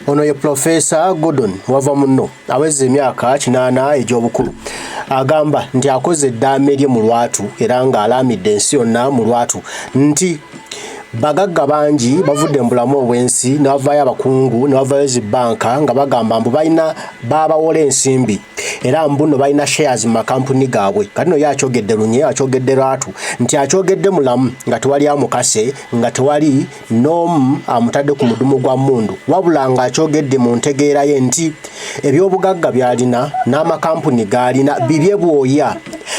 Ono ye Pulofeesa Gordon Wavamunno aweza emyaka 80 egy'obukulu. Agamba nti akoze eddaame lye mu lwatu era ng'alaamidde ensi yonna mu lwatu nti bagagga bangi bavudde mu bulamu obw'ensi ne bavaayo abakungu ne bavaayo zi bbanka nga bagamba mbu balina baabawola ensimbi era mbu nno balina shares mu makampuni gaabwe. Kati no ye akyogedde lunye, akyogedde lwatu nti akyogedde mulamu nga tewali amukase, nga tewali n'omu amutadde ku mudumu gwa mmundu, wabula ng'akyogedde mu ntegeera ye nti eby'obugagga by'alina n'amakampuni g'alina bibye bwoya,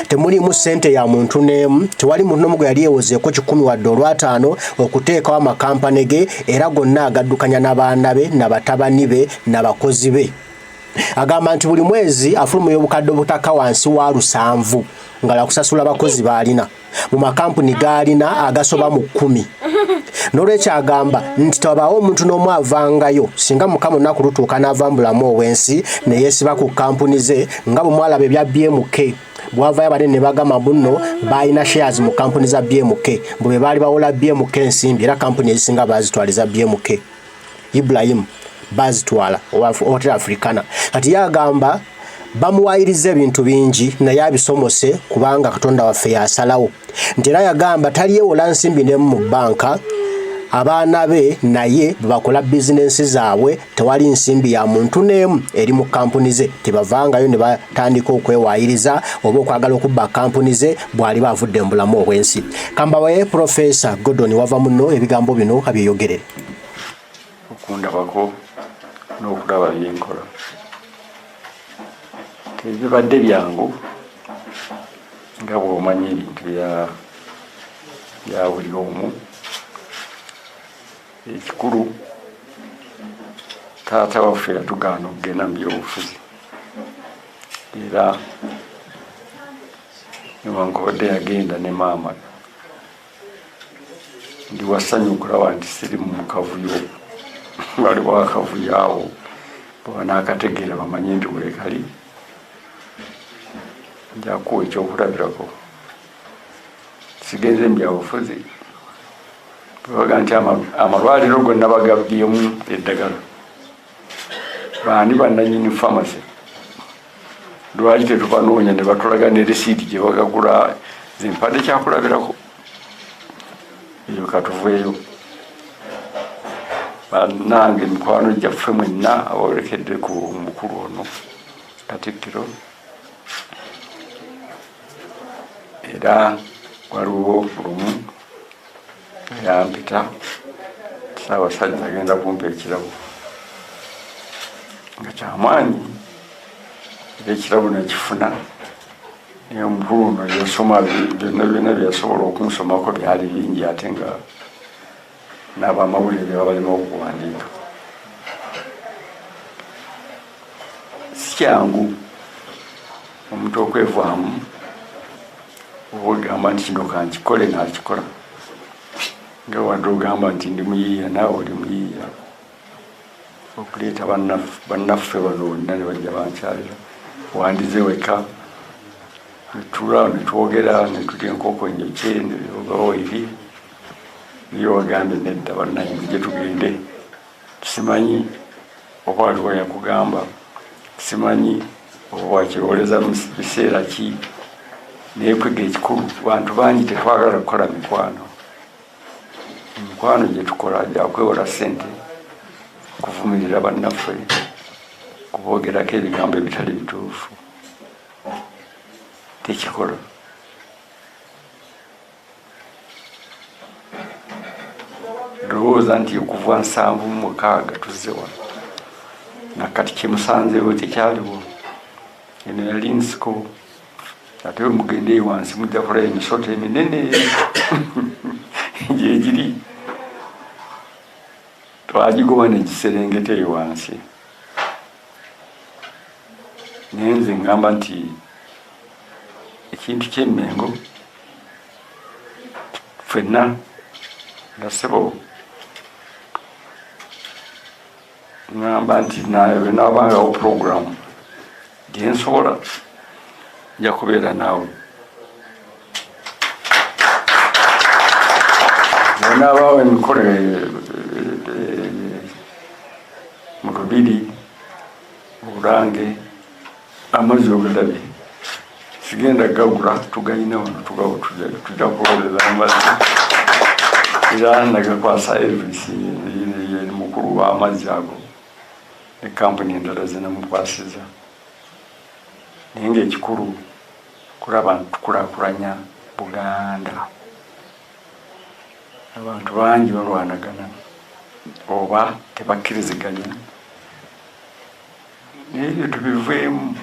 temuliimu ssente ya muntu n'emu, tewali muntu n'omu gwe yali yeewozeeko kikumi wadde olwataano okuteekawo amakampani ge era gonna agaddukanya na baana be na batabani be na bakozi be. Agamba nti buli mwezi afulumya obukadde obutakka wansi wa 7 nga lwakusasula bakozi b'alina mu makampuni g'alina agasoba mu 10. N'olwekyo agamba nti tewabaawo omuntu n'omu avangayo singa Mukama olunaku lutuuka n'ava mu bulamu obw'ensi ne yeesiba ku kampuni ze nga bwe mwalaba ebya BMK bwavayo abanene ne bagamba mbu nno baalina shares mu kampuni za BMK mbu be baali bawola BMK ensimbi era kampuni ezisinga baazitwala eza BMK. Ibrahim bazitwala owa Hotel Africana. Kati ye agamba bamuwaayiriza ebintu bingi naye abisomose kubanga Katonda waffe yasalawo. Nti era yagamba talyewola nsimbi n'emu mu bbanka, abaana be naye bwe bakola bizinensi zaabwe tewali nsimbi ya muntu n'emu eri mu kampuni ze, tebavangayo ne batandika okwewaayiriza oba okwagala okubba kampuni ze bw'aliba avudde mu bulamu obw'ensi. Kambawe Pulofeesa Gordon Wavamunno ebigambo bino abyeyogerere. Okundabako n'okulaba byenkola tebibadde byangu nga bw'omanyi ebintu bya buli omu. Ekikulu taata waffe yatugaana okugenda mu byobufuzi era newankubadde yagenda ne maama ndi wasanyu okulaba nti siri mu kavuyo, waliwo akavuyo awo bwebanaakategeera bamanye nti weekali. Nja kuwa ekyokulabirako, sigenze mu byabufuzi bwebaga nti amalwaliro gonna bagabbyemu eddagala, baani bannanyini famasi? Lwaki tetubanoonya ne batulaga ne risiiti gye bagagula? Nze mpadde kyakulabirako eyo. Katuveeyo bannange, emikwano gyaffe mwenna abawerekedde ku mukulu ono Katikkiro, era waliwo lumu yampita Ssaabasajja agenda kumpa ekirabo nga kyamaanyi, era ekirabo nekifuna. Naye omukulu ono yasoma byonna byonna byeyasobola okunsomako byali bingi, ate nga n'abamawulire bye babalina okuwandiika. Si kyangu omuntu okwevaamu oba ogamba nti kino kankikole nakikola, nga wadde ogamba nti ndi muyiiya naawe oli muyiiya. Okuleeta bannaffe bano bonna ne bajja bankyalira, wandize weka netula netwogera netulya enkoko njokye neobawo eri niye wagambye nedda bannaye mujje tugende. Simanyi oba waliwo yakugamba, simanyi oba wakirowoleza mu biseera ki, naye kwega ekikulu bantu bangi tetwagala kukola mikwano. Emikwano gye tukola gyakwewola ssente, kuvumirira bannaffe, kuboogerako ebigambo ebitali bituufu, tekikola. Ndowooza nti okuva 76 tuzze wano, nakati kyemusanzeewo tekyaliwo. Eno yali nsiko, ate bwe mugenda eyo wansi mujja kulaba emisota eminene gyegiri, twagigoba negiserengeta eyo wansi. Naye nze ngamba nti ekintu ky'Emmengo ffenna nga ssebo ngamba nti nabangawo puroguramu gyensobola nja kubeera naawe. Bw'onaabaawo emikolo Mu Lubiri, Bulange, amazzi ogalabye, sigenda gagula, tugayina wano, tugawo, tujja kuwolereza amazzi. Era nagakwasa Elvis, ye mukulu w'amazzi ago, ne kampuni endala zinamukwasiza. Naye ng'ekikulu kulaba nti tukulaakulanya Buganda. Abantu bangi balwanagana oba tebakkiriziganya, naye ebyo tubiveemu,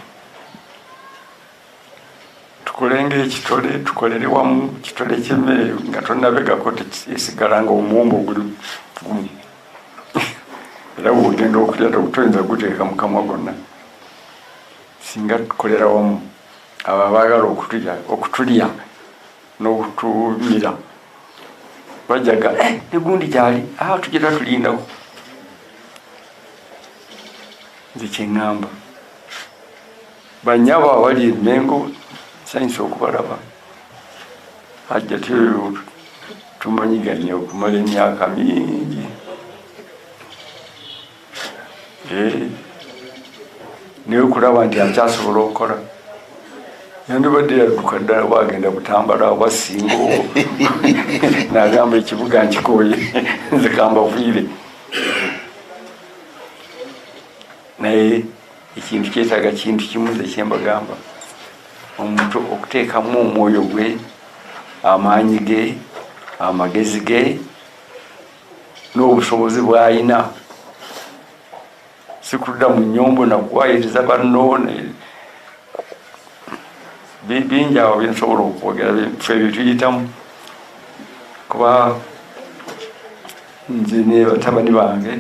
tukole ng'ekitole, tukolere wamu. Kitole ky'emmere nga tonnabegako esigala nga omuwumbo guli gumu, era bw'ogenda okulya toyinza guteeka mu kamwa gonna. Singa tukolera wamu, abo abaagala okutulya n'okutumira bajaga ne gundi gyali, tugira tulindako. Nze kyeŋŋamba bannyabo abali e Mmengo, nsanyusa okubalaba. Ajja tumanyiganye okumala emyaka mingi, naye okulaba nti akyasobola okukola, yandibadde yadduka ddala, wagenda Butambala oba Singa, nagamba ekibuga nkikooye, nze kambaviire. Naye ekintu kyetaaga kintu kimu, nze kyembagamba, omuntu okuteekamu omwoyo gwe, amaanyi ge, amagezi ge n'obusobozi bw'alina, si kudda mu nnyombo nakuwayiriza banno. Bingi awo byensobola okwogera, ffe byetuyitamu, kuba nze ne batabani bange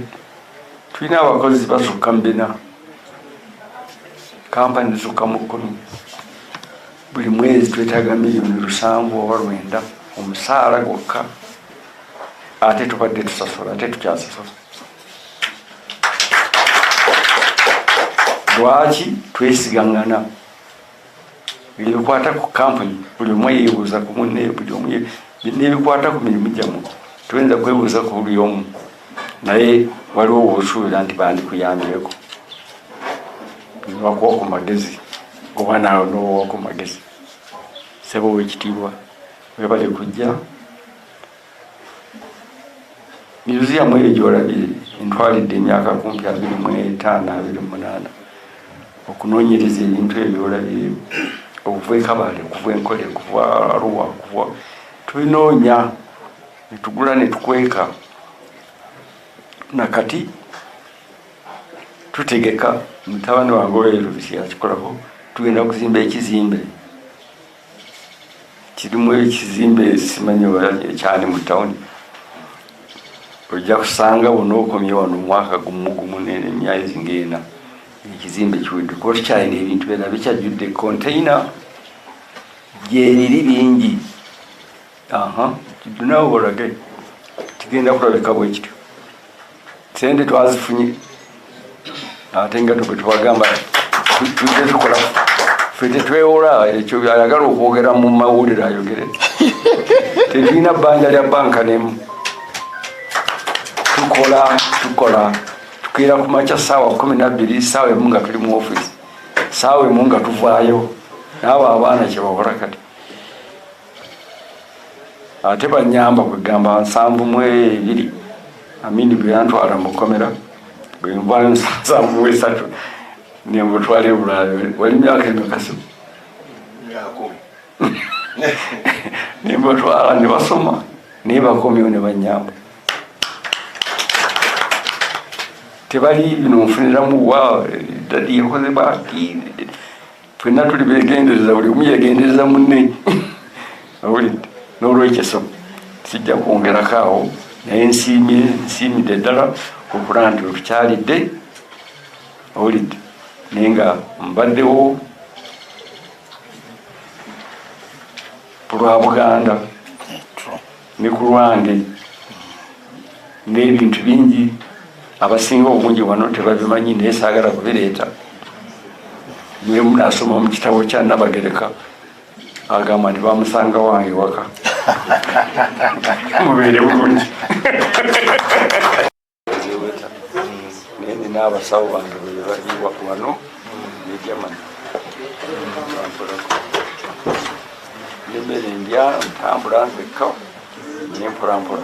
tulina abakozi basukka mu 400, kampani zisukka mu 10. Buli mwezi twetaaga miliyoni 7 oba 9 omusaala gwokka, ate tubadde tusasula, ate tukyasasula. Lwaki twesigaŋŋana? Ebikwata ku kampuni buli omu yeebuuza ku munne, buli omu n'ebikwata ku mirimu gyammwe toyinza kwebuuza ku buli omu, naye waliwo wosuubira nti bandikuyambyeko nebakuwa ku magezi oba naawe nobawa ku magezi. Ssebo owekitiibwa, webale kujja. Museum eyo gyolabye entwalidde emyaka kumpi 25, 28 okunoonyereza ebintu ebyo byolabye, okuva e Kabale, okuva Enkole, okuva Arua, okuva tubinoonya netugula netukweka. Nakati tutegeka, mutabani wange oyo Elvis yakikolako, tugenda kuzimba ekizimbe kirimu, ekizimbe simanyi ekyani mu tawuni. Ojja kusanga wona okomye wano omwaka gumu gumu nemyezi ngaena, ekizimbe kiwedde, kuba tukyalina ebintu byona bikyajjudde container gyeriri bingi. Nawe olage kigenda kulabika bwe kityo. Sente twazifunye, ate nga tugwe tubagamba tujje tukola, ffe tetwewola. Ekyo ayagala okwogera mu mawulire ayogere, tetulina bbanja lya banka nemu. Tukola, tukola, tukeera ku makya saawa 12, saawa 1 nga tuli mu ofiisi, saawa 1 nga tuvaayo. Naabo abaana kyebakola kati ate banyamba kwegamba 72 Amini bwe yantwala mukomera, bwe nvaayo 73 nembutwala e Bulaaya. Wali myaka emeka simu nembatwala ne basoma, naye bakomyewo ne banyamba. Tebali bino nfuniramu wa daddy yakoze bwati. Ffenna tuli begendereza, buli omu yegendereza munne, awulidde. N'olwekyo so sijja kwongerako awo, naye nsiimye, nsiimidde ddala okulaba nti wetukyalidde, owulidde, naye nga mbaddewo ku lwa Buganda ne ku lwange, n'ebintu bingi abasinga obungi wano tebabimanyi, naye saagala kubireeta. Naye munasoma mu kitabo kya Nabagereka, agamba nti bamusanga wange waka. Mubeere bulungi. Naye nina Nina abasawo bange bwe bali wano ne Germany bankolako. Nemmere ndya, ntambula nzekka naye mpola mpola.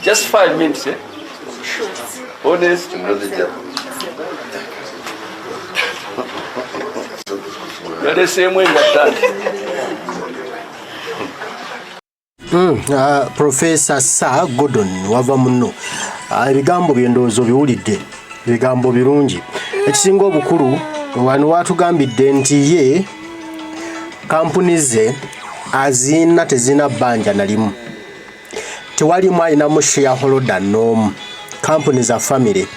Just 5 minutes, eh? Honest. Yaleseemu engatta. Professor Sir Gordon wava munno. Ebigambo bye ndowooza obiwulidde, ebigambo birungi. Ekisinga obukulu wano watugambidde nti ye kampuni ze azina tezina bbanja na limu, tewalimu alinamu shareholder n'omu. Kampuni za family,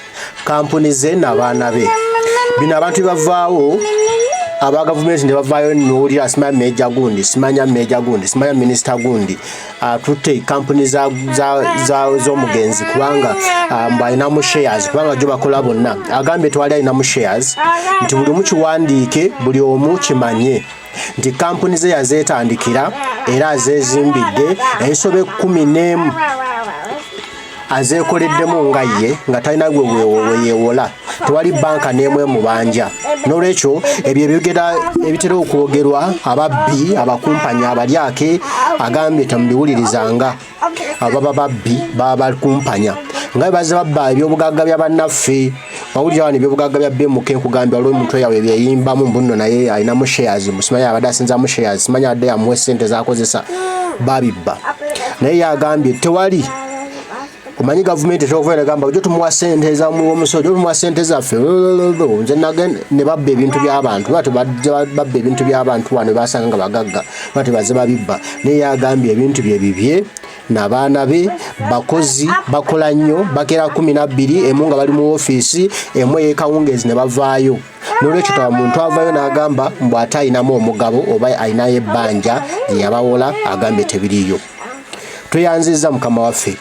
kampuni ze n'abaana be. Bino abantu bebavaawo aba gavumenti ne bavaayo nowulira simanya meja gundi, simanya meja gundi, simanya minisita gundi atutte kampuni z'omugenzi kubanga mbu alinamu shares, kubanga gyo bakola bonna. Agambye tewali alinamu shares, nti buli omu kiwandiike, buli omu kimanye nti kampuni ze yazeetandikira era azeezimbidde ensobe 11 azeekoleddemu nga ye nga talina gwe weyeewola, tewali banka n'emu emubanja. N'olwekyo ebyo ebyogera ebitera okwogerwa ababbi, abakumpanya, abalyake, agambye temubiwulirizanga. Ababa babbi baba bakumpanya nga bwe bazze babba ebyobugagga bya bannaffe. Wawulira wano ebyobugagga bya BMK, nkugambye waliwo omuntu yawe byeyimbamu mbu nno naye alinamu shares, mbu simanyi abadde asinzamu shares, simanyi abadde yamuwa essente zakozesa, babibba. Naye yagambye tewali. Omanyi gavumenti etera negamba ojo tumuwa sente zamuwomusolo, ojo tumuwa sente zaffe, nze nagenda ne babba ebintu by'abantu. Bati babba ebintu by'abantu wano basanga nga bagagga, bati baze babibba. Naye yagambye ebintu bye bibye n'abaana be bakozi, bakola nnyo, bakera 12 emu nga bali mu ofiisi emu ey'ekawungeezi ne bavaayo. Nolwekyo taba muntu avaayo n'agamba mbu ate alinamu omugabo oba alinayo ebbanja lye yabawola, agambye tebiriiyo. Tweyanzizza mukama waffe.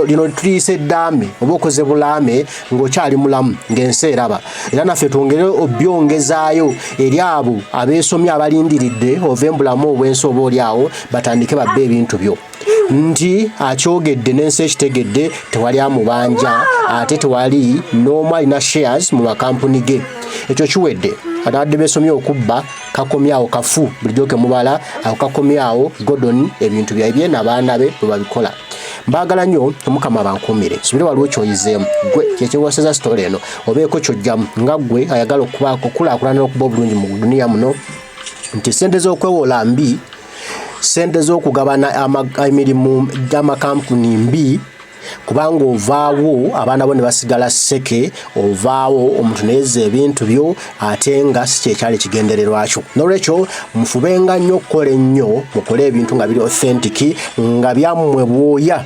Lino tuliyise eddaame oba okoze bulaame ng'okyali mulamu ng'ensi eraba, era naffe twongere obyongezaayo eri abo abeesomye abalindiridde ova embulamu obw'ensi oba oli awo batandike babbe ebintu byo, nti akyogedde n'ensi ekitegedde, tewali amubanja ate tewali n'omu alina shares mu makampuni ge. Ekyo kiwedde. Atabadde beesomye okubba kakomyawo kafu bulijjo kemubala ako kakomyawo. Gordon ebintu byabye n'abaana be bwe babikola. Mbaagala nnyo, omukama bankuumire. Subire waliwo kyoyizeemu gwe kyekiwoseza story eno, obeeko kyojjamu nga ggwe ayagala okukulaakulana n'okuba obulungi mu duniya muno, nti sente z'okwewola mbi, sente z'okugabana emirimu gy'amakampuni mbi, kubanga ovaawo abaana bo ne basigala sseke, ovaawo omuntu neyezza ebintu byo ate nga si kyekyali kigendererwa kyo. Nolwekyo mufubenga nnyo okukola ennyo, mukole ebintu nga biri authentic, nga byammwe bwoya,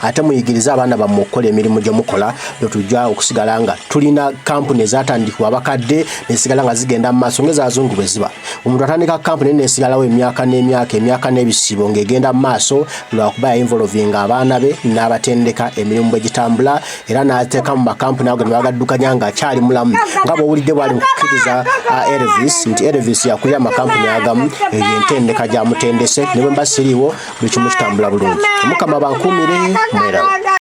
ate muyigirize abaana bammwe okukola emirimu gye mukola, lwetujja okusigala nga tulina kampuni ezatandikibwa abakadde nesigala nga zigenda mu maaso ng'ezazungu bwe ziba. Omuntu atandika kampuni nesigalawo emyaka n'emyaka, emyaka n'ebisiibo ng'egenda mu maaso lwakuba yainvolvinga abaana be n'abatendeka emirimu bwe gitambula, era n'ateeka mu makampuni ago ne bagaddukanya ng'akyali mulamu, nga bw'owulidde bwali mu kukkiriza Elvis nti Elvis yakulira amakampuni agamu. Eyo entendeka gy'amutendese, ne bwe mba siriiwo buli kimu kitambula bulungi. Omukama bankuumire, mweraba.